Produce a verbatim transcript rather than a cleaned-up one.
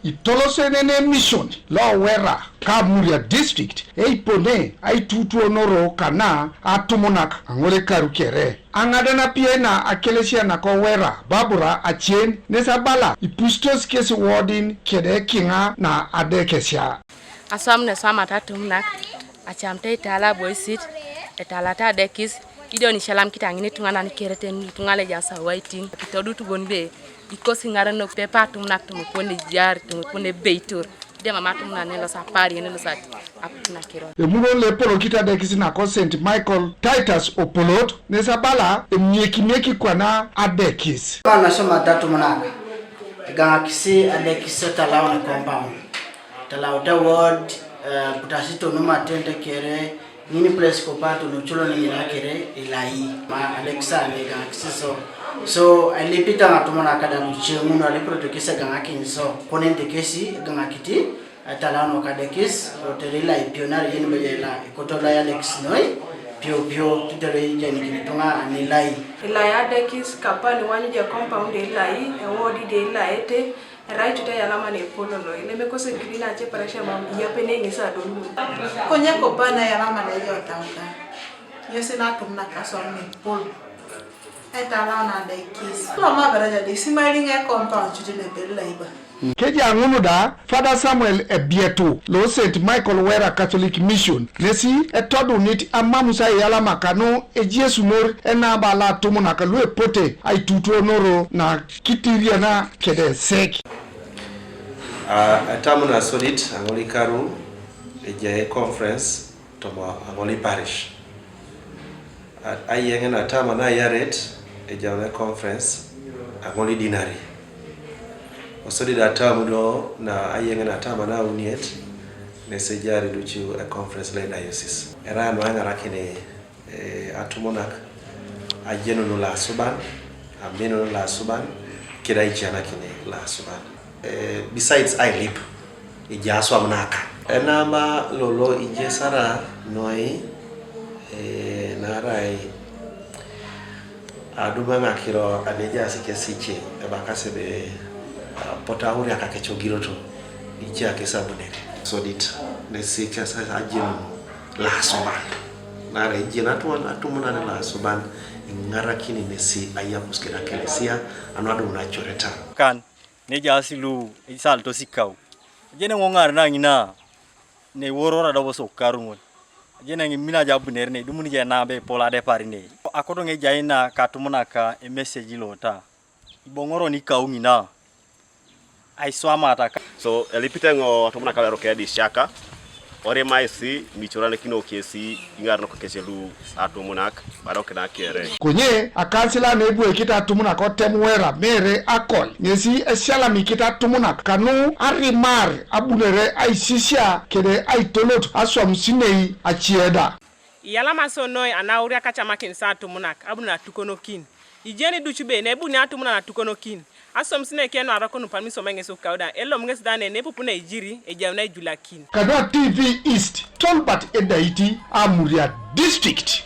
Itolosenene mission lo Wera ka Amuria district eipone aitutuonoro kana atumunak aŋolekaru kere. Aŋadan apiai na akelesia nako Wera Babura Acien nes abala ipusitos kesi wodin kede kiŋa na adekesia. Aswam ne swamata atumunak, acamit eitala aboisit, etalata adekis, ido nisalam kitaŋin ituŋanan kereten ituŋa leja sawaitin, kitodut bon be, ikosi ŋarenok pepe atumunak tumukon ejar, tumukon ebeitor, ido mam atumunan elos apari, elos at-, aputunakiro. Emuron lepolokit adekis nako Saint Michael Titus Opolot, nes abala emiekimieki kwana adekis. Mana somata atumunak, egaŋakisi adekis etalaun compound. Talauta ward, eh, putasi tonum atente kere, ŋini place kopa tonu culon ŋina kere, ilai. Ma Alexa ne gaŋakisi so. So, alipita ŋatumunak kada luce ŋunu, aliproto kise gaŋakin so. Konente kesi, gaŋakiti, eh, talauno kadekis, otere ilai pionari yeni beja ila, ikoto ilai Alex noi, pio pio, tutere ijeni kinituŋa anilai. Ilai adekis, kapani wanyu je compound ilai, ewodi de ilai ete, Erai tuta yalama ne polo lo, ileme kose kiri na che parasha mam, yapene ŋesi adolu. Konye kopa na yalama ne jo tauta. Yesi na tum na kaswa ne polo. Etala na de kis. Lo ma baraja de simali ŋe compound chuti ne bella iba. Keja ŋunu da, Father Samuel Ebietu, lo Saint Michael Wera Catholic Mission, nesi etodunit amamusa yalama kanu ejesunor enaba la atumunak lu epote aitutuonoro na kitiriana kede sek. A, atam na sodit aŋolikaru ejai conference tomo aŋoli parish. A, ayeŋen atam na yaret ejaune conference aŋoli dinari. Osodit atam do na ayeŋen atam na uniet nesejari ducu e conference le diocese. Era nu aŋarakini eh, atumunak ajenunu lasuban, aminunu lasuban, kida ijanakini lasuban. Eh, besides ailip, ija aswam naka. Enama lolo ijesara noi, eh, narai adumaŋakiro anejaas kesici ebakasi be, ah, potauriak akecegiroto ice akesabunere. Sodit nesi kesa ajenunu lasuban. Naarai ejie natwan atumunan lasuban iŋarakini nesi ayapus keda kelesia anu adumun acoreta. Kan nejaas lu isalitos ikau. Ejene ŋoŋar na ŋina neiworor adobos okaru ŋol. Ejene ŋimina ja abunere neidumuni ja enabe epol adepar ne. Akoto ŋejai na katumunak emesej lota. Iboŋoro nikau ŋina aiswamata ka. So elipite ŋo atumunak awerok edisiaka, orimaisi micoranikino kesi iŋarenok kesi lu atumunak, barok na kere. Konye akansila nebuekit atumunak otem Wera mere akol, ŋesi esialamikit atumunak kanu arimar abunere aisisia kede aitolot aswam sinei acieda. Iyalama so noi anauriak acamakin sa atumunak abunere atukonokin. Ijeni ducu be nebuni atumunan atukonokin. Asomis neke nuarok nupan misoma ŋes okauda, elom ŋes da ne nepupu na ijiri, ejaun aijulakin. Kadwa T V East, Tolbert Edaiti, Amuria District.